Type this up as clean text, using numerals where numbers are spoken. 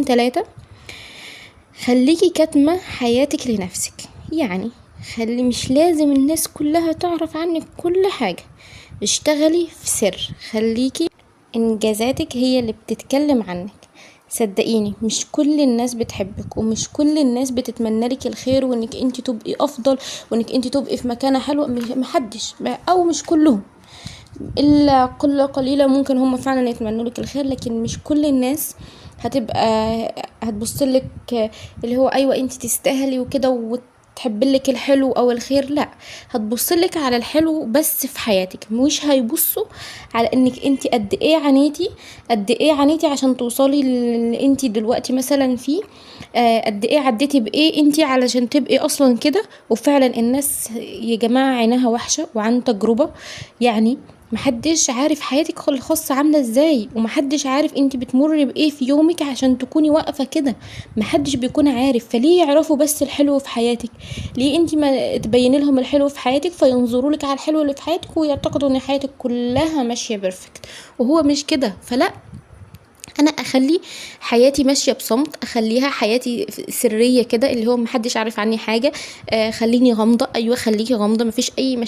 3، خليكي كاتمة حياتك لنفسك، يعني خلي مش لازم الناس كلها تعرف عنك كل حاجة، اشتغلي في سر، خليكي انجازاتك هي اللي بتتكلم عنك. صدقيني مش كل الناس بتحبك، ومش كل الناس بتتمنى لك الخير وانك انت تبقي افضل وانك انت تبقي في مكانة حلوة، محدش او مش كلهم، الا قلة قليلة ممكن هم فعلا يتمنوا لك الخير، لكن مش كل الناس هتبص لك اللي هو ايوه انت تستاهلي وكده وتحب لك الحلو او الخير، لا هتبص لك على الحلو بس في حياتك، مش هيبصوا على انك انت قد ايه عانيتي، قد ايه عانيتي عشان توصلي للي انت دلوقتي مثلا فيه، قد ايه عديتي بايه انت علشان تبقي اصلا كده. وفعلا الناس يا جماعه عينها وحشه، وعن تجربه، محدش عارف حياتك الخاصة عاملة ازاي، ومحدش عارف انت بتمر بايه في يومك عشان تكوني واقفة كده، محدش بيكون عارف. فليه يعرفوا بس الحلو في حياتك؟ ليه انت ما تبين لهم الحلو في حياتك فينظروا لك على الحلو اللي في حياتك ويعتقدوا ان حياتك كلها ماشية perfect، وهو مش كده. فلا، انا اخلي حياتي ماشية بصمت، اخليها حياتي سرية كده اللي هو محدش عارف عني حاجة، خليني غامضة. ايوه خليكي غامضة، مفيش اي مشاكل.